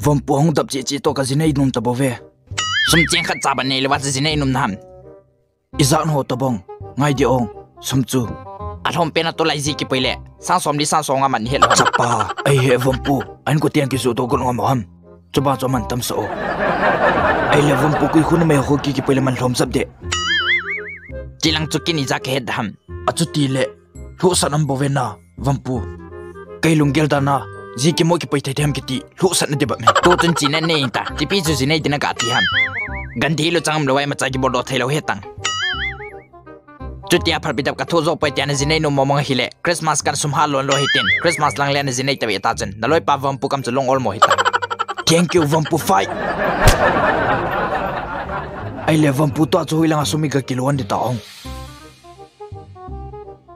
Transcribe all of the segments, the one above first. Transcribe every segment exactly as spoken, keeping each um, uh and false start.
Vompu hung dap cheh cheh toh ka jinei nom tabou ve. Sum cheng khat cha ban nei lou va cha jinei nom na ham. Ijat ho tabang, ngai di ong, sum chu. Alhom pen a tolai ji kipui le, sang som li sang som nga man het lou. Chapa, ei he Vompu, an ko tiang kisu to gon ngam ham. Chuba chu man tam sa o. Ei le Vompu kui khun mei ho ki kipui le man lhom sap de. Chilang chu kini ja ke het ham. Achuti le, lhuhsat am bou ve na, Vompu. Kei lunggel dan a, ji kimo kipui thei thei ham kiti, lhuhsat na di bap me. Tu chun china nei ta, tipi chu jinei tina ka ti ham. Gandhi lo chang lo vai ma cha kibol do thei lou he tang. Chutia phalbi dap ka thu jo poi tia na jinei nom mong mong hile, Christmas kan sum ha lon lou hitin, Christmas lang le na jinei ta ve ta chun, na loipa Vompu kam chu long ol mo hita. Thank you, Vompu fight. Ei le Vompu to chu hui lang a sum i ka kilo an di ta ong.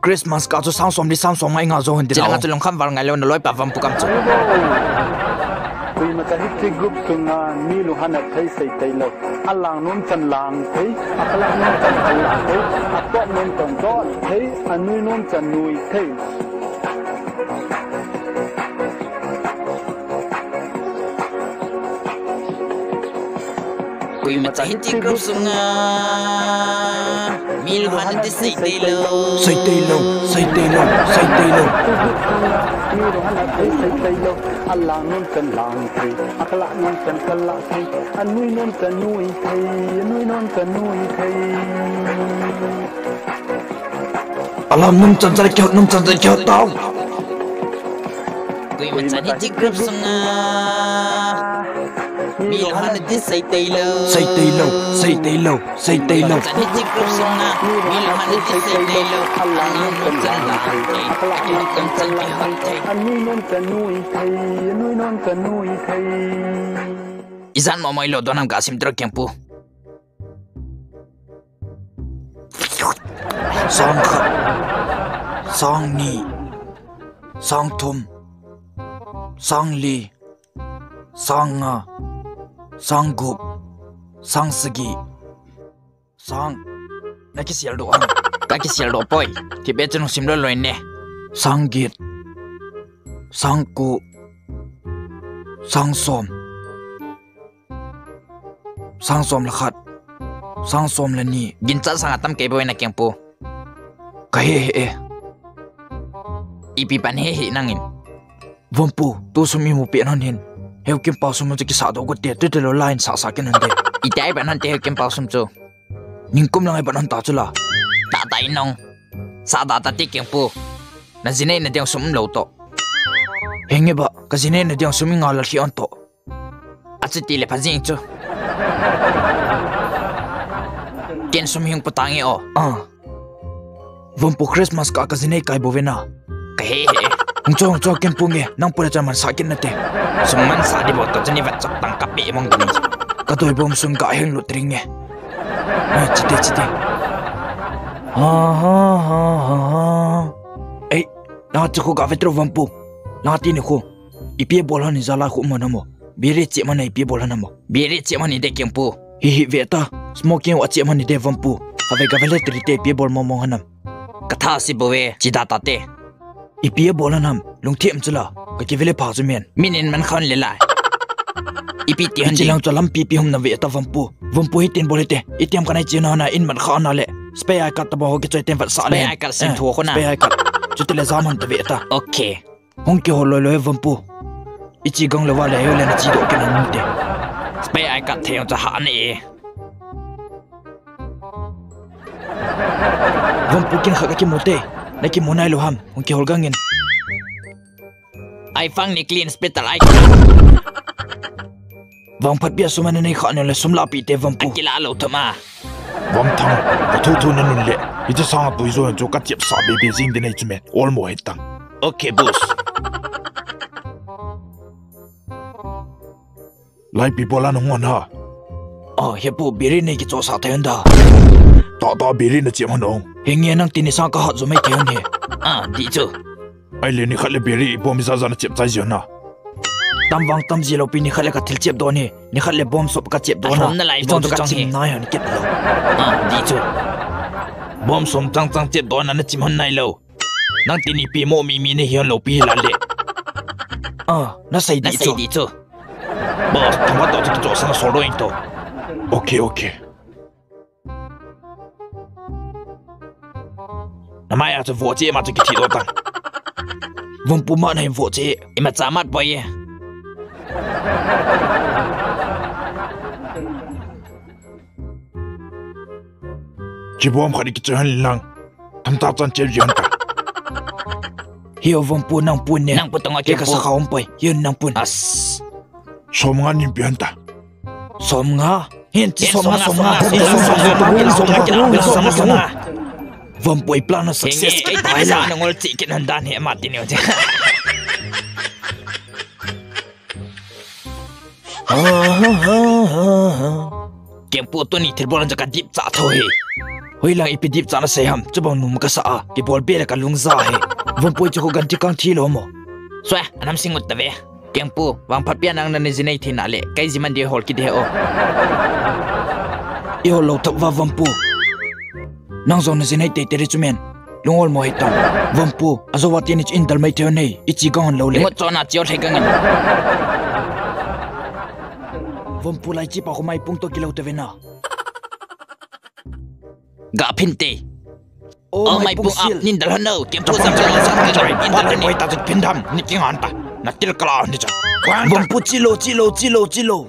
Christmas ka chu sang som li sang som ngai nga jo hon di ta ong. Chilanga chu long kham val ngai lou na loipa Vompu kam chu. Koima cha hiche group sunga mi lunghan a thei sei thei lou. Alang nom chan lang thei, akala nom chan kala thei, atot nom chan tot thei, anui nom chan nui thei. Koima cha hiche group sunga mi lunghan a thei sei thei lou. Sei thei lou, sei thei lou, sei thei lou. Mi lunghan a thei sei thei lou. Alang nom chan lang thei, akala nom chan kala thei, anui nom chan nui thei, anui nom chan nui thei. Alam nom chan chan kihot nom chan chan kihot tao. Koima cha hiche group sunga mi lunghan a thei sei thei lou. Sei thei lou, sei thei lou. Sei thei lou. Chan hiche group sunga mi lunghan a thei sei thei lou. Alang nom chan lang thei, akala nom chan kala thei, anui nom chan nui thei, anui nom chan nui thei. Ijat mo mo ilo don ham ka sim tro kengpu. Sang khat, sang ni, sang thum, sang li, sang nga, sang gup, sang sagi. Sang, na kisel doh ham? Ka kisel doh poi. Ti be chun sim loi loi ne. Sang get. Sang ko. Sang som. Sang som le khat. Sang som le ni. Ginchat sang atam kei bou na kengpu. Ka he he e. Ipi pan he he nangin. Vompu, tu sum imu peh hon hin. Heu Kimpao sum chu kisah doh got te, tu te lo line sah sah kin hon te. Iti ai ban hon te Heu Kimpao sum chu. Ningkum lang ai ban hon ta chu la. Ta ta in nong. Sah da ta te kengpu. Na jinei na ding sum lou toh. Henge ba, ka jinei na ding sum i nga la khi on toh. Achuti le pha jing chu. Ken sum hing pu tange o. Ah. Vompu Christmas ka ka jinei kai bou ve na. Ka he he. Hung cho, hung cho, ken pu nge, nang pu le chan man sah kin na te. Sum man sah di bou toh chani vat chok tang ka pe mong ni. Ka doi bom sum ka heng lut ring nge. Ai, chite, chite. Ha, ha, ha, ha, ha. Ei, na chu khu ka ve tro Vompu. Na ti ni khu. Ipi bol hon ni jala khu mo na mo. Biri chi man ipi bol hon na mo. Biri chi man i de kengpu. Hi hi ve ta. Smoking wa chi man i de Vompu. Ka ve ka ve le tri te ipi bol mo mo hanam. Ka tha si bou ve, chi da ta te. Ipi bol hanam, lungthim chu la. Ka ki ve le pha chu men. Min in man khon le la. Ipi ti hon chi di. Lang chu lampi pi hum na ve ta Vompu. Vompu hi tin bol hi te. I tiam ka nai chi na na in man kha na le. Spare ai kat ta bou ho ki choi tem vat sa le. Spare ai kat sin thu khu na. Spare ai kat. Chu te le jam hon ta ve ta. Okay. Hung kihol loi loi Vompu. I chi gang le va le heu le na chi doh kin hon te. Spare ai kat thei hon cha ha ne e. Vompu kin kha ka kimu te. Na kimu nai lou ham. Hung kihol gang in. Ai fang ni clean spittle ai. Vang phat bia sum a na nei kha ne le sum la pi te Vompu. Akila lou thama. Vomthang, ka thu thu na nun le. Hiche sanga pui jo chu ka chiap sa be be jing di nei chu me. Ol mo het tang. Okay, boss. Lai pi bol a na hung on ha. Oh, he pu biri nei ki cho sa thei hon da. Ta ta biri na chiam hon ong. He nge nang ti ni sang ka hat jo mai thei hon he. Ah, di chu. Ai le ni khat le biri bom i ja ja na chiap chai jia na. Tam vang tam ji lou pi ni khat le ka thil chiap doh ni. Ni khat le bom sop ka chiap doh na. Alhom na lai bom chang chang chim he. Nai hon kit lou. Ah, di chu. Bom som chang chang chiap doh na na chim hon nai lou. Nang tini pi mo mi mi ni hian lo pi la le. Ah, na sei di chu. Boss, thangvah tah chu kichohsang a sol doh in to. Okay, okay. Na mai a chu voh che, ima chu kithi doh tan. Vumpu ma na hin voh che. Ima cha mat poi e. Chibom khat kichoi han lang. Tham ta chan che ji han ta. Hiu Vumpu nang pun ne. Nang pu tong a ke ka sa khaum poi. Hiu nang pun. As. Som nga nin pi han ta. Som nga. Hin chi som nga, som nga. Som nga, som nga. Vumpu i plan na success ka tai la. Na ngol chi kin han dan he ma ti neu che. Kengpu tuni thilbol an jaka dip cha tho he. Hoilang ipi dip cha na sei ham, chubang num ka sa a, kibol be le ka lung ja he. Vumpu chu ko ganti kang thi lo mo. Swa, anam singut ta ve. Kengpu, vangphat pia nang na ni jinei thina le, kai jiman de hol ki de o. I hol lo thak va Vumpu. Nang jong na jinei tei tei ri chu men. Lungol mo hei tang. Vumpu, ajo va tini chu indal mai theu nei, i chi gang lo le. Ngot chona chiu thei gang in. Vumpu lai chi pa ko mai pung to kilo te ve na. Ga phin te. Oh, mai pung sil. Nin dal hano, kem pu sam choi sam choi. Nin dal hano. Poi ta chu phin dam, ni king han ta. Na til kala ni cha. Vumpu chi lo, chi lo, chi lo, chi lo.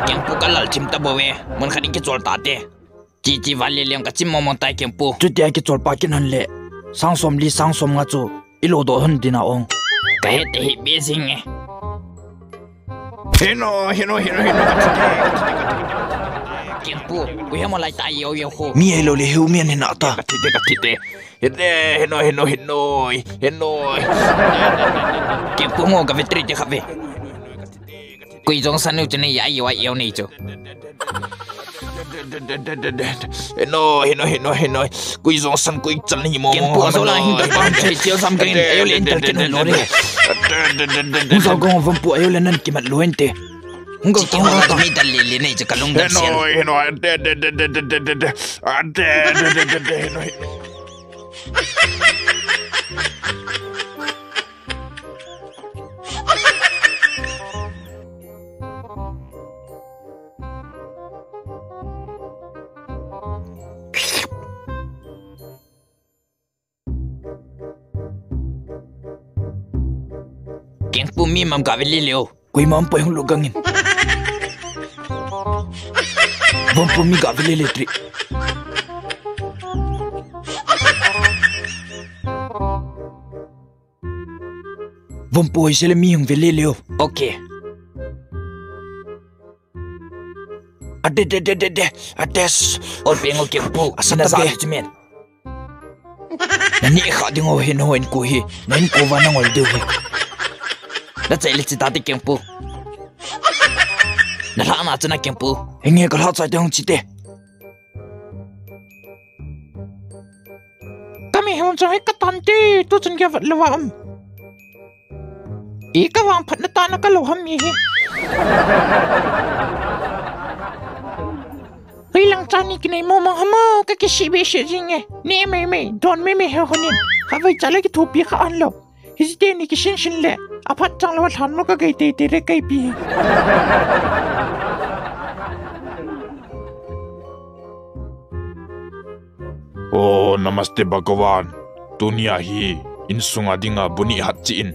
Kengpu ka lal thim ta bou ve. Mun khat in kichol ta te. Chi chi vale leng ka chim mong mong tai Kengpu. Chutia kichol pa kin han le. Sang som li sang som nga chu i lo doh hon dina ong. Ka he te hi be jing e. Heno, heno, heno, heno, ka thi te, ka thi te, ka thi te, ka thi te, ka thi te. Kengpu, u he mo lai ta yo yo ho. Mi ai lo le heu mian hena ta. Ka thi te, ka thi te. Heno, heno, heno, heno, heno. Kengpu ngo ka vetri te kha ve. Kui jong san nu chu nei ai yo ai yo nei chu. Heno, heno, heno, heno. Kui jong san kui chan ni mo. Kengpu ajo la hin ta pan chai chiu sam keng. Ayo le intel ken lo re. Hung sa gong Vumpu ayo le nan kimat lo ente. Hung go tong go tong. Mi dal le le nei chu ka lung dal sian. Heno, heno, de, de, de, heno, heno. Kengpu mi mam ga ve le leo. Kui mam poi hung lu gangin. Vumpu mi ga ve le le tri. Vumpu hoi sele mi hung ve le leo. Okay. Ade, de, de, de, de. Ades. Ol peng o Kengpu. Asa na za chu men. Na ni kha ding o hin ho in ku hi. Na in ku va na ngol diu hi. Na chai le chi ta te Kengpu. Na hla na chu na Kengpu. Hinge ka hla chai te hung chi te. Ka mi hon chang he ka tan te, tu chun ke vat lova um. I ka vangphat na ta na ka lo ham mi hi. Hoi lang chani kinai mo mo hamo, ka kishi be she jing e. Ni mei mei, don mei mei he honin. Ha vai cha le kithopi kha an lo. Hiche teni kisin sin le, aphat chang lou a lhan mo ka gei tei tei re kei pi. Oh, namaste Bhagavan. Tunia hi, insunga dinga bu ni hat chi in.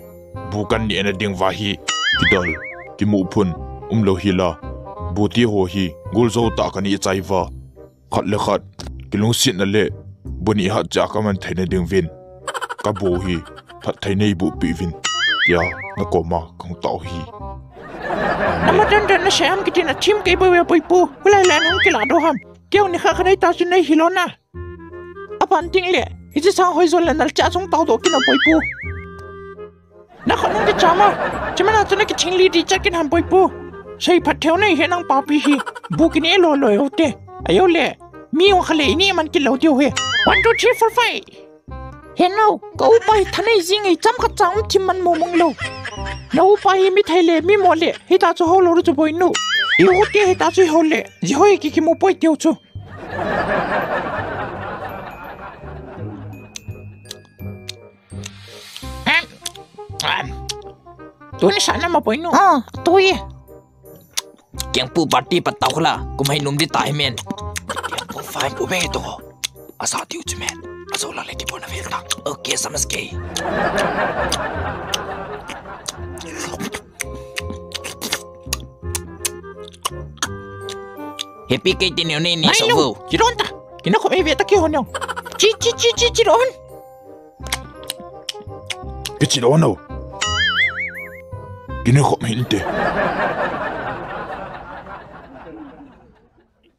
Bu kan ni ena ding va hi. Kidol, kimu phun, um lou hi la. Bu ti ho hi, gul zo ta ka ni chai va. Khat le khat, kilungsetna le bu ni hat cha ka man theina ding vin. Ka bu hi, phat thei nei bu pi vin. Tia, na koma, kang tau hi. Nama dan dan na siam kitin a thim kei boi boi pu. Hulai lan hung kila do ham. Keu ni kha khanai ta chu nei hi lo na. Apan ting le, hiche sang hoi zo le nal cha chung tau do kina boi pu. Na khat nung kichama. Chimana chu na kiching li di chakin han boi pu. Sei phat theu nei he nang pa pi hi. Bu kine lo lo yo te. Ayo le. Mi ong kha le ini man kilo tiu he. One, two, three, four, five. He no, ka upa hi thanei jing ei cham khat cha um thim man mo mong lo. Na upa hi mi thei le, mi mo le. Hita chu ho lo ru chu boi nu. I u te hita chu hole. Ji hoi ki kimu poi tiu chu. Em. Em. Tuni sana ma poi no. Ah, tui. Kengpu party pa tau la, kum hai num di ta hi men. Kengpu fine pu me to. Asa tiu chu men. Aso la le ki pona vel ta. Okay, samas ke. Happy ke ti ne ne so vo. Kiron ta. Kina ko me ve ta ki ho ne. Chi chi chi chi chi ron. Kichi lo no. Kini khop hin te.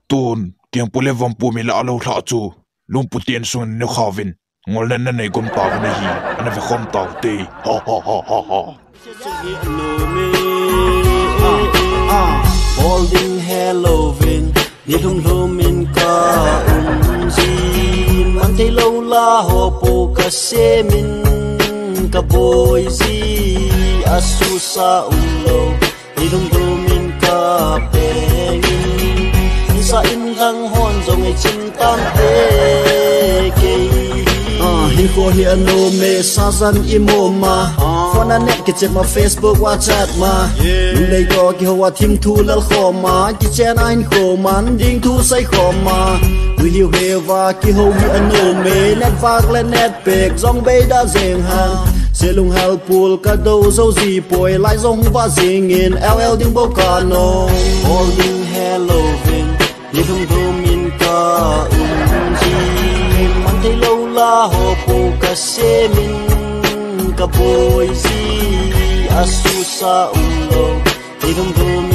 Tun, Kengpu le Vampu mi la lo thla chu. Lungpu tien sung ni khavin. Ngol na na nei gom ta vin hi. Ana ve khom ta te. Ha ha ha ha ha. Holding hello vin. Ni lhum lhum in ka um ji, man thei lo la ho po ka sem in ka boi ji, a su sa um lo. Ni lhum lhum in ka peng in, ni sa in lang hon jong ei chin tam te kei. Ah, hin ko hi a no me sa zan i mo ma. Phone a net ki chet ma, Facebook, WhatsApp ma. Min lei to ki ho a thim thu lal kho ma. Kichen a hin kho man ding thu sai kho ma. Wi liu he va ki ho hi a no me. Net vak le net pek zong bei da zeng han. Se lung hal pul ka do zo zi poi lai zong va zing in L L ding bo ka no. Holding hello vin. Ni lhum lhum in ka um ji. Man thei lo la ho po ka sem in ka boi ji. A su sa um lo. Ni lhum lhum